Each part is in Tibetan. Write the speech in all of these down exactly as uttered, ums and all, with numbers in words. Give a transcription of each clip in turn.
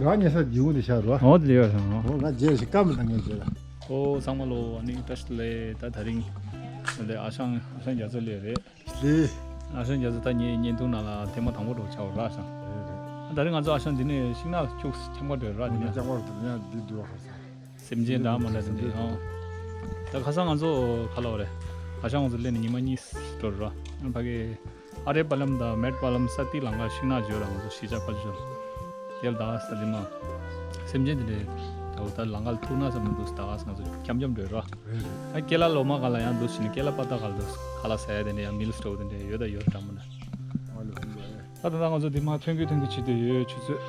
རང་ཉལ་ས་སྒེའུ་ཁུང་དེ་ཤར་རོ། འོ་དེ་ལས་ཡོད་ཤག་འོ། ང་རྗེས་ཤིག་བཀའ་མི་བཏང་ངས་རྗེས་ལ། ཨོ་ཚང་མ་ལོ། ཨ་ནི་བཀྲ་ཤིས་བདེ་ལེགས། ད་དེ་རིང་ལས་ཨ་ཞང་ཨ་ཞང་རྒྱ་མཚོ་ལས་རེད། ལས། ཨ་ཞང་རྒྱ་མཚོ་ད་ངའི་བརྙན་ཐུང་ནང་ལ་ཐེངས་མ་དང་པོ་འགྲོ་ཆགས་ར་ཞང་། རེད་རེད། ད་རིང་ང་ཚོ་ཨ་ཞང་འདི་ནས་ཤིང་ནགས་ཁྱུག་འཁྱམ་ག་འགྲོ་ར། འདི་ནས་འཁྱམ་ག་འགྲོ་ན་འདི་འདུག་ཧ་ས། སེམས་ཅན་འདྲ་མ་འདྲ་ཟིན་ཏེ་ཨང་། ད་ཁ་སང་ང་ཚོ་ག་ལ་བ་རེད། ཨ་ཞང་ང་ཚོ་སླེབས་ནས་ཉི་མ་གཉིས་འགྲོ་ར། ཨ་ཕ་གི་ཨ་རེ་པ་ལམ་དང་མེད་པ་ལམ་ས་ཏི་ལང་ཀ་ཤིང་ནགས་འཇོལ་ར། ང་ཚོ་གཞིས་ཆགས་པ་འཇོལ། དེ་ལ་ད་ས་ལི་མ་སེམས་ཅན་དེ་འདྲའི་ད་འོ་ད་ལང་ཀ་ལ་ཐུག་ན་བསམ་ནས་འདུག་ད་ག་ས་ང་ཚོ་འཁྱམ་འཁྱམ་འགྲོ་ར། ཨ་ཀེ་ལ་ལོ་མ་ག་ལ་ཡང་འདུག་ཕྱིན་ནས་ཀེ་ལ་པ་ཏ་ག་ལ་འདུག་ཁ་ལག་ཟ་ཡ་དེ་འདྲ་ཡང་མིལ་སི་འདྲ་བོ་དེ་འདྲ་ཡོད་ད་ཡོད་འདྲ་མ་འདྲ། ད་ད་ལྟ་ང་ཚོ་འདི་མ་ཐོན་གི་ཐོན་གི་བྱེད་དུ་ཡོད། ཆུ་ཚོད་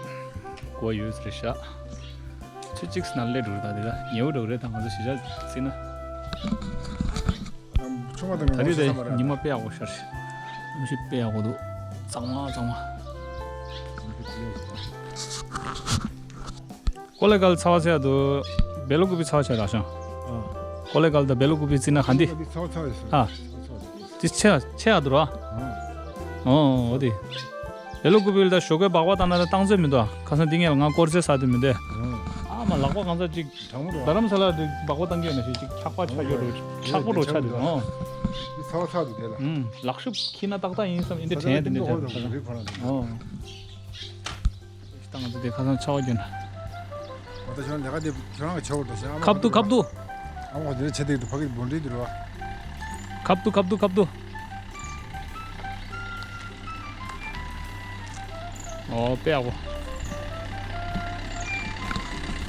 དགུ་པ་ཡོད་ཟེར་ཤག་ཆུ་གཅིག་ནང་སླེབས་འགྲོ་རེད། ད་འདི་ད་ཉེ་བོ་འགྲོ་རེད། ད་ང་ཚོ་གཞིས་ཆགས་བརྩིས་ན། ཆུང་མ་དང་ད་རེས་ངོ་ཤེས་ས་མ་རེད། ཉི་མ་དཔེ་ཡག་པོ་ཤར། གནམ་གཤིས་དཔེ་ཡག་པོ་འདུག་གཙང་མ་གཙང་མ། ཀོ་ལེ་གལ་ཚ་བ་ཚ་ཡ་འདུག་བེ་ལོ་ཀུ་པི་ཚ་བ་ཆ་ར་ཤང་། ཨ། ཀོ་ལེ་གལ་དང་བེ་ལོ་ཀུ་པི་བརྩིས་ན་ག་འདི། ཚ་བ་ཚ་བ་ཡོད་ས། ཨ། ཚ་བ་ཚ་བ་ཡོད་ས། དེ་ཆེ་ཆེ་ཡ་འདུག་ར། ཨ། ཨོ་ཨོ་དེ། བེ་ལོ་ཀུ་པི་ལ་ད་ཞོགས་ཀས་སྦག་སྦག་བཏང་ན་ད་བཏང་ཚོད་མི་འདུག་ཨ། ཁ་སང་འདི་ངས་ལ་ང་སྐོར་རྩེད་ས་དེ་མི་འདུག་ཨ་མ་ལག་པ་གང་ཚ་ཅིག་དྲང་མོ་རེད། རྡ་རམ་ས་ལ་དུ་སྦག་སྦག་བཏང་གི་ཡོད་ན་ཞེ་ཅིག་འཁྱག་པ་ཆགས་ཡོད་རེད། འཁྱག་པོ་རོ་ཆགས་འདུག་ཨོ། འདི་ཚ་བ་ཚ་འདུག་དེ་ལ། ཨུམ། ལག་ཤུབས་འཁྱེར་ན་ཏག་ཏག་ཡིན་བསམ་ཨིན་དེ་དྲན་ཡ་དེ་འདྲ་ཆགས་འདུག་ཨོ། ད་ང་ཚོ་དེ་ཁ་སང་ཆ་བ་གྱོན། ཨོ་ད་ཁྱོད་རང་ལས་ཀ་དེ་ཁྱོད་རང་གི་ཆ་བོ་འདྲ་ཞིག་ཨ་མ་ཁབ་ཏུ་ཁབ་ཏུ། ཨ་མ་དེ་ཆེ་དེ་དུ་ཕ་གིར་འབོན་རིགས་དུ་རོ། ཁབ་ཏུ་ཁབ་ཏུ་ཁབ་ཏུ། ཨོ་དཔེ་ཡག་པོ།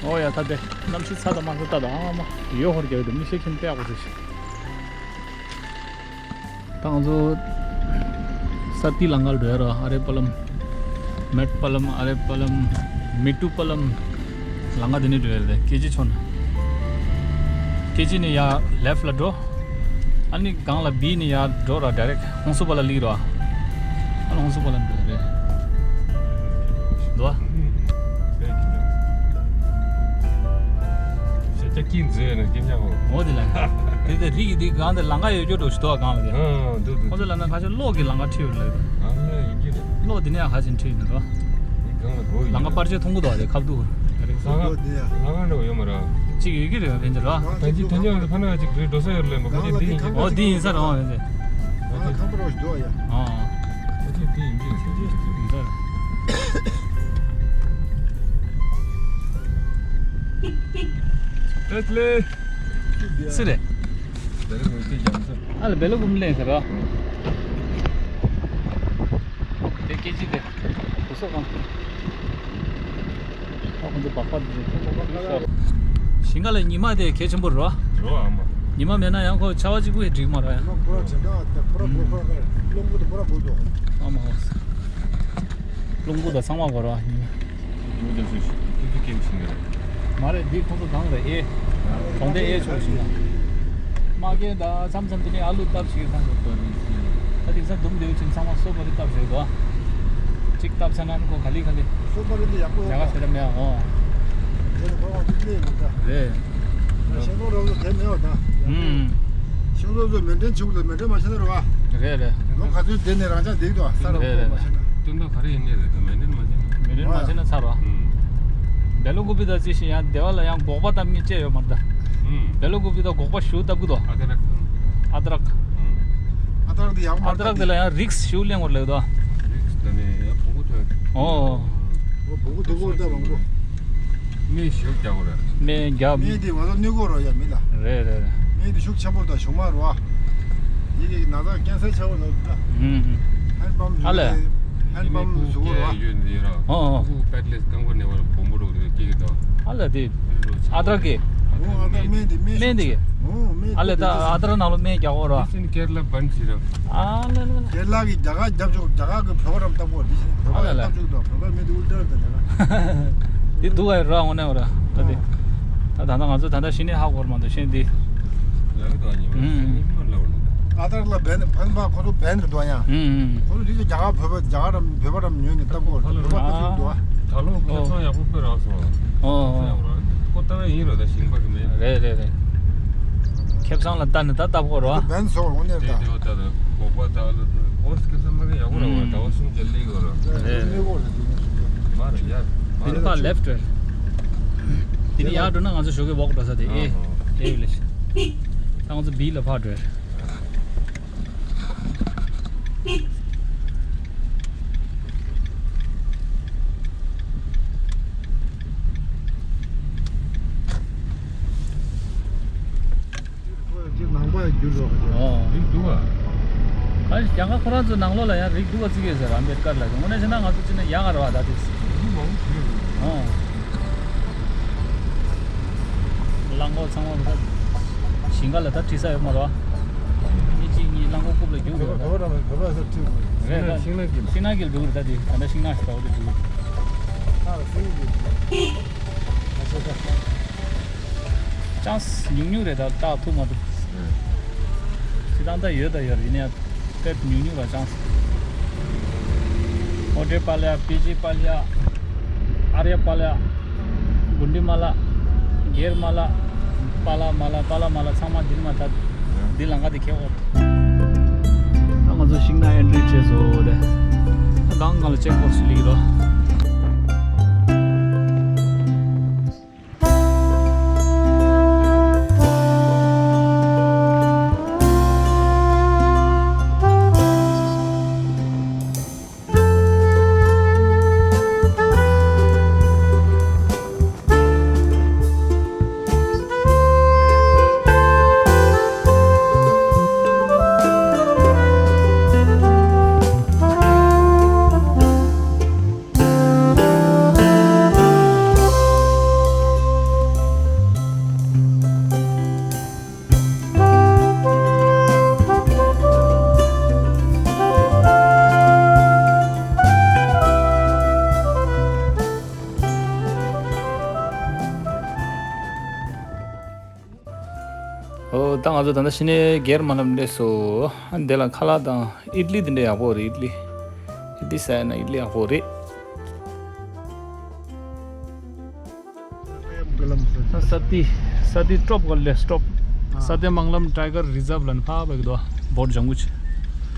ཨོ་ཡ་ད་དེ་གནམ་གཤིས་ཚ་དང་མ་ཚ་ད་དང་ཨ་མ་ཡོད་ཧོར་རྒྱག་དུ་མི་ཤེས་མཁན་དཔེ་ཡག་པོ་ཟེར་ཞིག་ད་ང་ཚོ་ས་ཏི་ལང་ཀར་འགྲོ་ཡ་ར། ཨ་རེ་པ་ལམ། མེད་པ་ལམ། ཨ་རེ་པ་ལམ། མི་ཏུ་པ་ལམ། ལང་ཀ་དེ་ནས་འགྲོ་ཡ་རེད། ཀེ་ཅི་ཆོ་ན། ཀེ་ཅི་ནས་ཡ་ལེཕ་ལ་འགྲོ། ཨ་ནི་སྒང་ལ་བི་ནས་ཡ་འགྲོ་ར། ཌའི་རེག་ཧོང་སུ་པ་ལ་ལི་ར། ཨ་ནི་ཧོང་སུ་པ་ལ་འགྲོ་ཡ་རེད། འདུག་ཨ། ཞེ་ཅག་ཀིན་ཛེ་ནས་ཀིན་ཅང་ཧོ། འོ་དེ་ལ། དེ་དེ་རིགས་དེ་གང་དེ་ལང་ཀ་ཡོད་རྒྱུ་འགྲོ་ཞིག་འདུག་གང་ལ་དེ། ཨ་འདུག་འདུག་ཁོ་ཚོ་ལ་ན་ཁ་ཤས་གློག་གི་ལང་ཀ་ཁྲིད་ཡོད་ལ། ཨ་ལ་ཡིན་གྱི་རེད། གློག་དེ་ནས་ཁ་ཤས་ཁྲིད་ཡོད་འགྲོ། ཡིན་གང་ལ་གོ་ཡིན། ལང་ཀ་པར་ཆས་མཐོང་གི་འདུག་དེ་ཁ་ཐུག་གི་རེད། ལང་ཀ་ལང་ཀ་འགྲོ་ཡོད་མ་རེད། གཅིག་ཡོད་ཀྱི་རེད་ཕན་ཚུན་ར། ད་ཅི་ཐོན་ཀྱང་ཕ་ན་ཅིག་རེད་འགྲོ་ས་ཡོད་ལ་མ་ག་ཅི་འདི་ཡིན་གྱི། འོ་འདི་ཡིན་ས་རང་ཡོད་ཟེར། ཨ་ཁང་པ་རོ་ཞིག་འདུག་ཡ། ཨ། ཨ་ཅེ་དེ་ཡིན་གྱི་རེད། ཡིན་ས་རེད། ཨེ་ལེ། སི་རེད། ཨ་ལ་བེ་ལོ་ཀུམ་ལེན་ཟེར་རོ། དེ་སྐད་ཅིག་དེ། བུ་སོག་གང་། ཨ་ཁོང་ཚོ་སྦག་སྦག་དེ་ཞིང་ཁ་ལ་ཉི་མ་དེ་གལ་ཆེན་པོ་རེད་བ། རོ་ཨ་མ། ཉི་མ་མེད་ན་ཡང་ཁོ་ཆར་པ་གཅིག་པུ་ཡང་འགྲིག་མ་རེད་ཡ། ཉི་མ་ཁོ་ར་དྲན་ག་ཁོ་ར་སྒོ་ཁོ་ར་རླུང་བུ་དེ་ཁོ་ར་སྒོ་དོ། ཨ་མ་ཧོ། རླུང་བུ་དང་ཚང་མ་སྒོ་ར་ཉི་མ། ཉི་མ་དེ་ཚོས་ཤིག་ཀི་ཀི་ཀེམ་ཤིང་གི་རེད། མ་རེད་འདི་ཁོང་ཚོ་གང་རེད་ཨེ། གྲོང་སྡེ་ཨེ་ཆོག་ཤིང་ན། མ་གན་ད་མཚམས་མཚམས་དེ་ནས་ཨ་ལུ་བཏབ་ཤིག་ད། ད་དེང་སང་འདུམ་འདེའུ་ཅིག་ཚང་མ་སོ་པ་རི་བཏབ་ཤིག་གོ། གཅིག་བཏབ་ཚར་ན་ཁོ་ག་ལི་ག་ལི། སོ་པ་རི་འདི་ཡག་པོ་ཡོད་ལ། ཉ་ག་ཟེར་མེད་ཨོ། རེད་ཁོ་བ་འདི་ལས་མི་འདྲ། རེད། ཤིང་ཏོག་རོགས་ལ་དེ་མེད་བ་ད། ཨུམ། ཤིང་ཏོག་ཚོ་མེན་ཏེན་བྱེད་དགོས་ལ་མེན་ཏེན་མ་བྱས་ན་རེད་བ། རེད་རེད། ལོ་ག་ཚོད་དེ་ནས་རང་ཅག་འདེགས་འདུག་ས་རུ་རེད་རེད། མ་བྱས་ན། སྟོན་ཐོག་ག་རེ་ཡིན་ནའི་རེད་ད་མེན་ཏེན་མ་བྱས་ན། མེན་ཏེན་མ་བྱས་ན་ཚར་བ། ཨུམ། བེ་ལོ་ཀུ་པི་ད་རྩི་ཤིང་ཡང་སྡེ་བ་ལ་ཡང་སྒོག་པ་བཏབ་མཁན་བཅས་ཡོད་མ་རེད་ད། ཨུམ། བེ་ལོ་ཀུ་པི་ད་སྒོག་པ་ཞུ་བཏབ་གི་འདུག་ཨ་ད་རག་ཨ་ད་རག་ཨུམ། ཨ་ད་རག་དེ་ཡག་མ་ཨ་ད་རག་དེ་ལ་ཡང་རིགས་ཞུ་གླེང་བར་ལེགས་འདུག་རིགས་ད་ནི་ཡང་བོང་གུ་ཐོན། ཨོ། ཨོ་བོང་གུ་དེ་གོ་ད་མང་པོ། སྨན་ཞིག་རྒྱག་དགོས་རེད། སྨན་རྒྱག་སྨན་དེ་ང་ཚོ་གནོད་གོ་རོ་ཡ་མི་ལ། རེད་རེད་རེད། སྨན་དེ་ཤུགས་ཆེན་པོ་དང་ཞུ་མ་རོ། ཡི་གེ་ན་ཚ་ཀན་སར་ཆེ་བོ་ལོ་ད། ཧུམ་ཧུམ། ཧན་པམ་ཨ་ལས། ཧན་པམ་བཟོ་གོ་རོ། ཡོད་འདི་ར། ཨོ་ཨོ། ཀུ་ཀུ་པད་ལེས་གང་གོ་ནས་བར་བོང་བུ་རོ་རེ་སྐྱེ་གི་ད། ཨ་ལ་དེ། ཨ་ད་གེ། ཨོ་ཨ་ད་སྨན་དེ་སྨན་ཤུགས་ཆེ། ཨོ་སྨན་ཨ་ལས་ད་ཨ་ད་ར་ནང་ལོ་སྨན་རྒྱག་གོ་རོ། དེ་ནི་ཀེར་ལ་བན་ཆི་ར། ཨ་ལ་ལ་ལ། རྒན་ལགས་ཀྱིས་རྒྱ་གར་རྒྱབ་ཆོག་རྒྱ་གར་གྱི་བོད་པ་རམ་བཏབ་གོ་འདི་བཞིན་བོད་པ་ཨ་ལ་ལ། རྒྱབ་ཆོག་དང་བོད་པ་མི་འདི་ཨུལ་ཏར་དང་རྒྱ་གར། འདི་འདུག་ག་ར་འོ་ནས་འོ་ར་ད་འདི། ད་ད་ལྟ་ང་ཚོ་ད་ལྟ་ཤི་ནས་ཧ་གོ་ར་མ་འདུག་ཤེས་འདི། ཡང་དང་ཉི་མ་ཨུམ། སེམས་མ་ལ་བ་ལ། ཨ་ཏར་ལ་བན་ཕན་པ་ཁོ་ཚོ་བན་དུ་འདུག་ཡང་། ཨུམ་ཨུམ། ཁོ་ཚོ་འདི་ཚོ་རྒྱ་གར་བོད་པ་རྒྱ་གར་རམ་བོད་པ་རམ་ཉོས་ནས་བཏབ་གོ་ར་བོད་པ་ཁོ་ཚོ་འདུག་ད་ལོ་ཁོ་ཚོ་ཡག་པོ་སྤེལ་རག་སོང་། ཨོ་ཨོ། ཁོ་ལྟ་བ་ཡིན་རོ་ད་ཞིང་པ་གི་མེད། རེད་རེད་རེད། ཁེབས་སང་ལ་ལྟ་ནི་ད་ལྟ་བོ་རོ། བན་སོགས་འོང་ནས་དེ་ད། དེ་བ་ད་ལ་གོག་པ་ད་ལ་ཨོ་སི་ཁེབས་སང་མ་གི་ཡག་པོ་ར་བ་ད་བ་སུམ་ཅེ་ལི་གོ་ར། རེད། མ་ར་ཡ། དེ་ནི་ཕར་ལེཕ་ཊི་རེད། དེ་ནི་ཡར་འགྲོ་ན་ང་ཚོ་ཞོགས་ཀས་ཝོག་འགྲོ་ས་དེ་ཨེ། ཨེ་ཡོད་ལེ། ད་ང་ཚོ་བི་ལ་ཕར་འགྲོ་རེད། ཅིག་ནང་པ་འགྱུར་རོགས་ཀྱི། ཨོ། རིགས་འདུག་བ། ག་རྒྱ་གར་ཁོ་རང་ཚོ་ནང་ལོགས་ལ་ཡང་རིགས་འདུག་བ་བརྩི་གི་ཡོད་ཟེར་ཨམ་བེད་ཀར་ལ། དངོས་གནས་བྱས་ན་ང་ཚོ་ཅི་ན་ཡག་ག་རེད་བ། ད་དེ་མི་མང་པོ་ཞིག་ཡོད་རེད། ཨོ། རླངས་འཁོར་ཚང་མ་ད་ཞིང་ཁ་ལ་ད་ཁྲིད་ས་ཡོད་མ་རེད་བ། མི་གཅིག་གཉིས་རླངས་འཁོར་རྐུབ་ལ་རྒྱུག་ཡོད་རེད། བོད་པ་རང་བོད་པ་ཚོ་ཁྲིད་དགོས་རེད། ཤིང་ནགས་ཀྱི། ཤིང་ནགས་ཀྱི་འདུག་རེད། ད་དེ་ད་ལྟ་ཤིང་ནགས་ཞིག་ད་འོ་དེ་འདུག་རེད། ཨ་ལ་སེང་གེ་འདུག་ཨ་ཤ་ཤ། ཅང་ཉུང་ཉུང་རེད། ད་བཏགས་ཐུབ་མ་ཐུབ། ཨ། ཁྱེད་རང་ད་ཡོད་ད་ཡོད་རེད། ཡིན་ན་ཡང་དཔེ་ཉུང་ཉུང་ར་ཅང་། ཨོ་ཏྲེ་པཱ་ལ་ཡ། པི་ཇི་པཱ་ལ་ཡ། ཨཱརྱ་པཱ་ལ་ཡ། གུན་ཌི་མ་ལ། སྒེར་མ་ལ། པཱ་ལ་མ་ལ། པཱ་ལ་མ་ལ་ཚང་མ་འདིར་མ་ད། འདི་ལམ་ཁ་དེ་ཁེ་འོ། ད་ང་ཚོ་ཤིང་ནགས་ཨེན་ཊི་རི་བྱས་སོང་སྟེ། ད་སྒང་སྒང་ལ་ཅེག་པོ་སི་ཊི་སླེབས་ཀྱི་རེད། ཨོ། ད་ང་ཚོ་ད་ལྟ་ཕྱི་ནས་སྒེར་མ་ལ་སླེབས་སོང་། ཨ་འདི་ལ་ཁ་ལག་དང་ཨིཌ་ལི་འདི་འདྲ་ཡག་པོ་རེད། ཨིཌ་ལི། ཨིཌ་ལི་ཟ་ཡ་ན་ཨིཌ་ལི་ཡག་པོ་རེད། ད་ས་ཏི། ས་ཏི་ཊོབ་ག་ལས་ཊོབ། ཨ། ས་ཏི་མང་ལམ་ཊའི་གར་རི་ཛརབ་ལ་ནི་ཕ་བེག་དོ། བོར་ཇང་གུ་ཆི།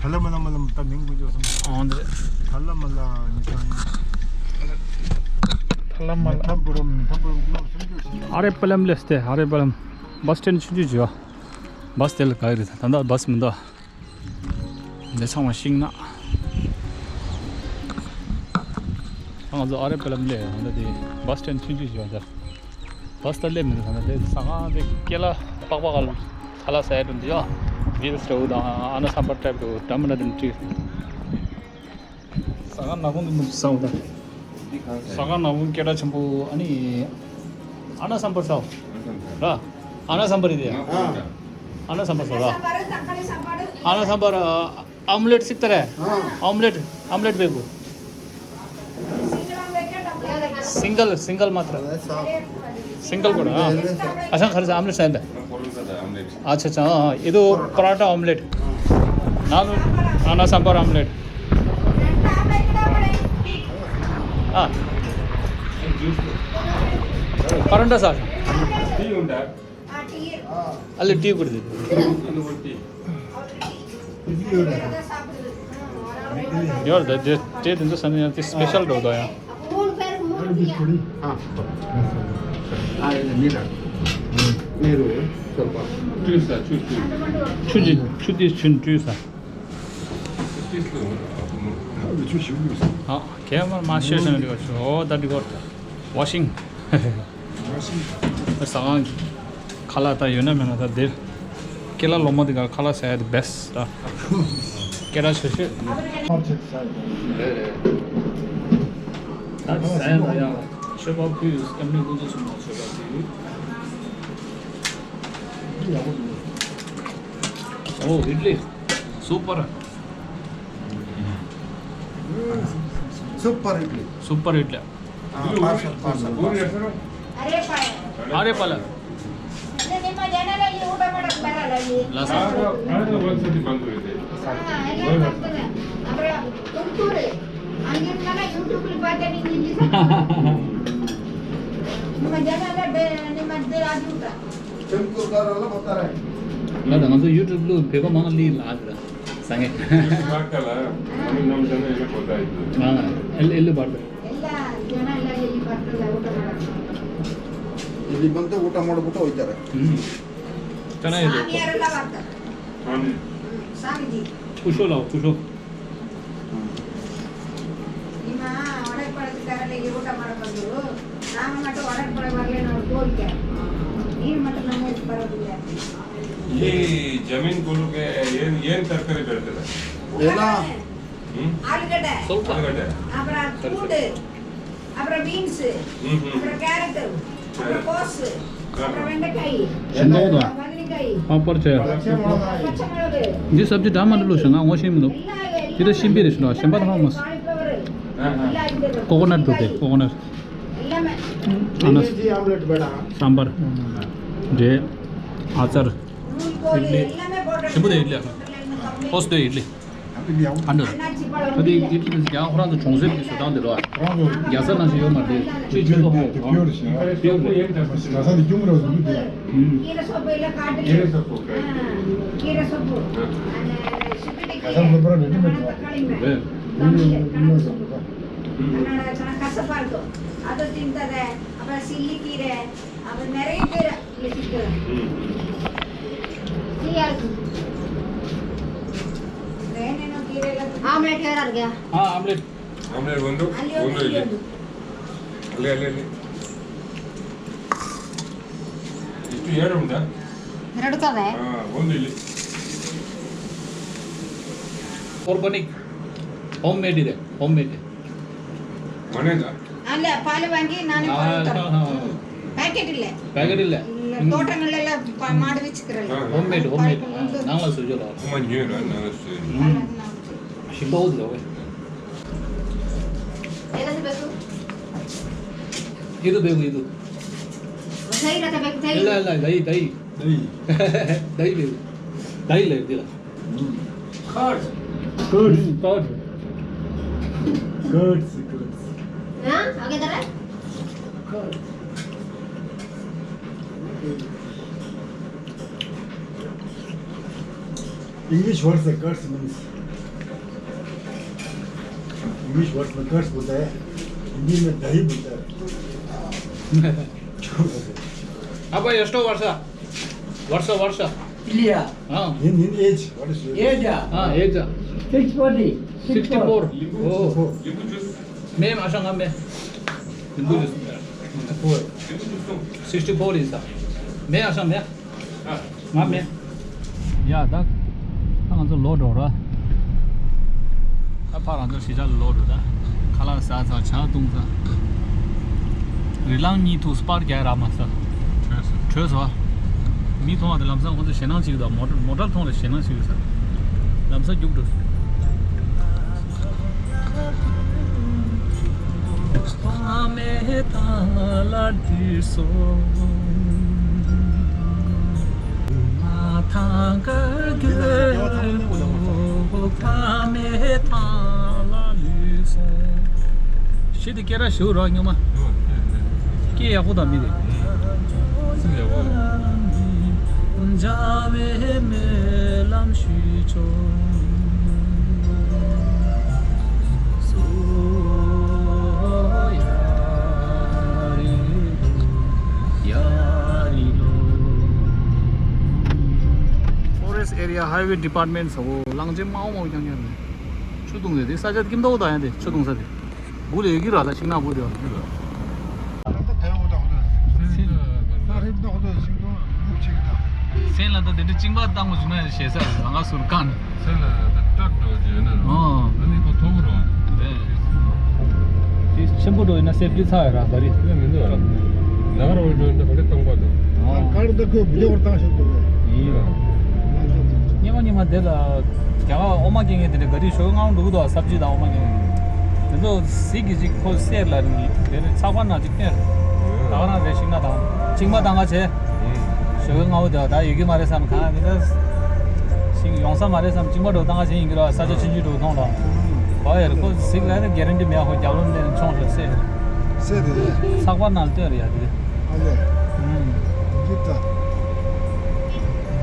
ཐ་ལ་མ་ལ་མ་ལ་ད་མིང་གུ་ཇོ་སམ། ཨོ་འདི་རེད། ཐ་ལ་མ་ལ་ནི་ཀ་ནི། ཐ་ལ་མ་ལ། ཐམ་པུ་རམ། ཐམ་པུ་རམ་གུ་ཇོ་སམ་ཇོ་སི། ཨ་རེ་པ་ལམ་ལས་ཏེ། ཨ་རེ་པ་ལམ། བྷ་སི་སི་ཊེན་ཌི་ཆུང་ཆུང་ཅིག་ཡོད། བྷ་སི་དེ་ལ་ག་རེད། ད་ལྟ་བྷ་སི་མི་འདུག་འདི་ཚང་མ་ཤིང་ནགས། ང་ཚོ་ཨ་རེ་པ་ལམ་སླེབས། ད་ལྟ་དེ་བྷ་སི་སི་ཊེན་ཌི་ཆུང་ཆུང་ཞིག་ཡོད་འདིར། བྷ་སི་ད་སླེབས་མི་འདུག་ད་ལྟ་དེ་ས་སྒང་དེ་ཀེ་ལ་པགས་པ་ག་ལ་ཁ་ལག་ཟ་ཡ་འགྲོ་འདི་ཡོད། བྷིལ་སི་འདྲ་བོ་དང་ཨ་ན་སམ་བར་ཊའིབ་འདྲ་བོ་འདྲ་མི་འདྲ་དེ་འདྲ་བྲིས། ཟ་ཁང་ནག་པོ་འདི་མི་ཟ་འོ་ད། འདི་གང་ཟ། ཟ་ཁང་ནག་པོ་སྐད་གྲགས་ཆེན་པོ་ཨ་ནི། ཨ་ན་སམ་བར་ཟ་འོ། ར། ཨ་ན་སམ་བར་རེད་དེ། ཨ་ན་སམ་བར་ཟ་ར། ཨ་ན་སམ་བར། ཨ་ཨོམ་ལེཊ་སིག་ཏ་རེ། ཨོམ་ལེཊ། ཨོམ་ལེཊ་བེ་གུ། single single मात्र। सिंगल को ना। अच्छा खर्च आमलेट साइन। अच्छा अच्छा हाँ हाँ। ये तो पराठा ऑमलेट। ना ना सांभर ऑमलेट। हाँ। पराठा साथ। अलग टी कर दे। यार दे दे दे दे तो सनी यार स्पेशल दो दो यार। हाँ। हाँ, ये मेरा। मेरो है, चल पा। हाँ, खेमर मास्टर से नहीं देखो। ओ, दैट गॉड। वाशिंग। ཟ་ཁང་ཁ་ལག་ད་ཡོད་ན་མེད་ན་ད་འདིར། ཀེ་ལ་ལོ་མ་འདི་ག་ཁ་ལག་ཟ་ཡ་འདི་བེ་སི་ཊི་ད། སྐད་གྲགས་ཆེ་ཤོས། ད་ཟ་ཡ་ད་ཡ། མཆོད་པ་ཕུལ་ཡོད། སྐྱབས་གནས་ཀུན་རྫོབ་ཆེན་མོ་མཆོད་པ་ཕུལ་ཡོད། ཨོ་ཨིཌ་ལི། སུ་པར། सुपर इडली। सुपर इडली। हाँ, पार्सल, पार्सल, पार्सल। अरे पाय। अरे पालक। ನಿಮ್ಮ ಜನರಲ್ಲಿ ಊಟ ಮಾಡಕ್ ಬರಲ್ಲ ಇಲ್ಲಿ. ಲಾಸ್. ಹಾ, ಎಲ್ಲ ಬರ್ತದೆ. ಅವರ ತುಮಕೂರು. ಹಂಗಿರ್ತಾನೆ YouTube ಅಲ್ಲಿ ಪಾತೆ ನಿಂಗೆ ಇಲ್ಲಿ. ನಿಮ್ಮ ಜನ ಎಲ್ಲ ಬೇ-, ನಿಮ್ಮ ಅಜ್ಜ ರಾಜು ಊಟ. ತುಮಕೂರುದವರೆಲ್ಲ ಬರ್ತಾರೆ. ಅಲ್ಲ, ನಮ್ಮ YouTube ಲು ಬೇಗ ಮಾನ ಲೀ ಇಲ್ಲ ಆದ್ರ. ಸಂಗೆ. YouTube ಹಾಕಲ್ಲ. ನಮ್ಮ, ನಮ್ಮ ಜನ ಎಲ್ಲ ಗೊತ್ತಾಯ್ತು. ಹಾ, ಎಲ್ಲ, ಎಲ್ಲ ಬರ್ತಾರೆ. ಎಲ್ಲ ಜನ ಎಲ್ಲ ಎಲ್ಲಿ ಇಲ್ಲಿ ಬಂದು ಊಟ ಮಾಡ್ಬಿಟ್ಟು ಹೋಯ್ತಾರೆ. ಹ್ಮ್. ಚೆನ್ನಾಗಿದೆ. ಸ್ವಾಮಿಯಾರೆಲ್ಲ ಬರ್ತಾರೆ. ಸ್ವಾಮೀಜಿ. ಕುಶಲ, ಕುಶಲ. ನಿಮ್ಮ ಒಡಕ್ ಪಡೆದಿದ್ದಾರಲ್ಲ, ಈ ಊಟ ಮಾಡಕ್ ಬಂದು, ನಾನು ಮತ್ತೆ ಒಡಕ್ ಪಡೆ ಬರಲಿ ನಾವು ತೋರಿಕೆ. ನೀನು ಮತ್ತೆ ನಮ್ಮ ಊರಿಗೆ ಬರೋದಿಲ್ಲ. ಈ ಜಮೀನ್ ಕೊಡೋಕೆ ಏನ್, ಏನ್ ತರಕಾರಿ ಬೆಳಿತಾರೆ? ಎಲ್ಲ. ಹ್ಮ್? ಆಲೂಗಡ್ಡೆ. ಸ್ವಲ್ಪ. ಆಲೂಗಡ್ಡೆ. அப்புறம் பூண்டு. அப்புறம் பீன்ஸ். ம், ம். அப்புறம் கேரட். அப்புறம் கோஸ். அப்புறம் வெண்டைக்காய். வெண்டைக்காய். அப்புறம் பதனிக்காய். पापड़ छै। பச்சை மிளகாய். பச்சை மிளகு. जी सब्जी डामा लुलु संगा वशिम दो। இது சிம்பி ரிஸ்னோ, செம்பா தான் மஸ். காலிஃப்ளவர். ஆ, ஆ. எல்லாம் இருக்குது. कोकोनट दो दे, कोकोनट. எல்லாமே. अनस. जी ऑमलेट बेटा. सांबर. जे आचार. நூல் கோல் இட்லி. எல்லாமே போட்டு. சிம்பு दे इडली. पोस्ट दे इडली. ཁ་འདོད། ད་དེ་ཡིད་ཀྱི་ཀྱང་ཁོ་རང་ཚོ་གྲོང་གསེབ་ཀྱི་བཟོ་སྟངས་དེ་རོ། རྒྱ་ཚ་ནང་བཞིན་ཡོད་མ་རེད། ཅི་ཆོས་ཚོགས་ཧོ། པིའོར་རེད། རྒྱ་ཚ་ནི་སྐྱུང་རོགས་ཟིན་དུས་དེ། ཁྱེད་རང་ཚོ་པར་རེ་ཅི་མེད་ཚོ། རེད། ཁྱེད་རང་ཚོ་པར། ཁྱེད་རང་ཚོ་པར། ཁྱེད་རང་ཚོ་པར། ཁྱེད་རང་ཚོ་པར། ཨ་ད་ཅིང་ད་རེད། ཨ་པ་སི་ལི་ཀི་རེད། ཨ་པ་ནེ་རེ་ཀི་རེད། ལི་ཀི་རེད། ཨ་ཡ། ཨ་ཨམ་ལེཊ་ཡོད་ར་རྒྱ། ཨ་ཨམ་ལེཊ། ཨམ་ལེཊ་ཝན་ཌུ། ཨ་ལི་ཝན་ཌུ། ཨ་ལི་ཝན་ཌུ། ཨ་ལི་ཨ་ལི་ཨ་ལི། ཡར་རུང་ད། ཡར་རུང་ད་རེད། ཨ་ཝན་ཌུ་ལི། ऑर्गेनिक। होममेड ಇದೆ, होममेड. ಮನೆದ? ಅಲ್ಲ, ಪಾಲು ವಾಂಗಿ ನಾನೇ ಪಾಲು ತರೋದು. ம். பாக்கெட் இல்ல. பாக்கெட் இல்ல. ம், தோட்டங்கள்ல எல்லாம் ப-, மாடு வச்சுக்கிறேன். ஆ. Homemade, homemade. பால் கொண்டு வந்து. நாங்களே செஞ்சோம். அம்மா, நீ என்ன, நான் செஞ்சேன். ம். அதெல்லாம் செஞ்சேன். சிம்பா ஊதுல, ஓகே. என்ன பேசு? இது பேபு, இது. சரி, நான் பேசு, சரி. இல்ல, இல்ல, தை, தை. தை. தை பேபு. தை இல்ல, இதுல. Curds. Curds. Curds. Curds, curds. हाँ, आगे इधर है। Curds. English words है, curds means. English words में कर्स बोलता है, हिंदी में दही बोलता है. 아빠 ಎಷ್ಟು ವರ್ಷ? ವರ್ಷ ವರ್ಷ. ಇಲ್ಲಿಯಾ? ಹಾ. In, in age, what is your age? ಏಜಾ? ಹಾ, age. Six forty. Sixty four. ಓ. Sixty-four. މޭ އަށަން މޭ. ލިނބޫ ޖޫސް. Sixty-four. ސިކްސްޓީ ފޯ އިންސާ. މޭ އަށަން މޭ. ང་མེད། ཡ་ད། ད་ང་ཚོ་ལོག་འགྲོ་ར། ད་ཕར་ང་ཚོ་གཞིས་ཆགས་ལ་ལོག་འགྲོ་ད། ཁ་ལག་ཟ་ཚར། ཇ་བཏུང་ཚར། རི་ལང་གཉིས་ཐུག་སྤར་རྒྱག་རག་མ་ས། བྲོས་སོང་། བྲོས་སོང་། མི་མཐོང་བ་དེ་ལམ་སང་ཁོང་ཚོ་ཞེད་སྣང་བྱེད་ཀྱི་འདུག་མོ་ཊར་མོ་ཊར་མཐོང་ལ་ཞེད་སྣང་བྱེད་ཀྱི་ས། ལམ་སང་རྒྱུགས་འགྲོ་སོང་། ཤི་དེ་སྐད་ར་ཞུ་རོགས་སྙོ་མ། སྐད་ཡག་པོ་དང་མི་རེད། སེམས་ཡག་པོ་རེད། འཇའ་བའི་སྨོན་ལམ་ཞུས་ཆོག་སོ་ཡ་རི་ལོ་ཡ་རི་ལོ། Forest Area Highway Department ཟེར་བ་གླང་ཆེན་དམར་པོ་དམར་པོ་རྐྱང་རྐྱང་རེད། ཆུ་བཏུང་རེད་དེ། ས་ཆ་ཁྱིམ་ཐོག་དང་ཡང་དེ་ཆུ་བཏུང་ས་རེད། སྒུག་ལས་ཀྱི་ར་ལ་ཤིང་ནག་པོ་དེ་བ། སེམས་ལ་ད་དེ་འདྲ་གཅིན་པ་བཏང་བ་བྱུང་ན་ཞེ་ས་རེད། ང་ཚོ་ཟུར་ཀ་ནས། སེམས་ལ་ད་སྐྲག་འགྲོ་རྒྱུ་ཡོད་ན་རོ། ཨོ། ཨ་ནི་ཁོ་མཐོ་པོ་རོ། རེད། དེ་ཆེན་པོ་འགྲོ་ཡིན་ན་སེབ་ཊི་ཚ་ཡོད་ར་ད་རེད། དེ་མི་འདུག་ནག་རོ་འགྲོ་ཡིན་ན་ག་རེ་གཏོང་པ་འདུག་ཨོ། གར་ད་ཁོས་བུ་ཇོ་བར་བཏང་ཤོག་འདུག་ཡིན་ར། སྙེ་མ་སྙེ་མ་དེ་ལ་རྒྱ་གར་འོ་མ་སྐྱེ་མཁན་དེ་འདྲ་ག་རེ་ཞོ་ངའང་འདུག་དོ། སབ་ཇི་དང་འོ་མ་སྐྱེ་མཁན་དེ་ཚོ་གཟིག་གི་ཅིག་ཁོ་སེར་ལ་རིང་དེ་ནི་ཚགས་པར་ནང་ཅིག་སྟོན། ད་ག་རང་རེད། ཤིང་ནག་དང་གཅིན་པ་བཏང་ག་བྱས། ཞོ་གི་རྔ་བོ་དེ་ད་ཡོད་ཀྱི་མ་རེད་བསམ། གང་མི་ད་ཤིང་ཡོང་ས་མ་རེད་བསམ། གཅིན་པ་འགྲོ་བཏང་ག་བྱས་ཡིན་གྱི་ར། ས་ཆ་ཆུང་ཆུང་འགྲོ་མཐོང་ར། བ་ཡར་ཁོ་གཟིག་ལ་ནི་གེ་རན་ཊི་མེད། ཁོ་རྒྱབ་ལོག་ནས་མཆོང་ཤོག་སེ། སེ་རེད། ཚགས་པར་ནང་སྟོན་རེད་ཡ་དེ། ཨ་ལས། ཨུམ། འདི་ད།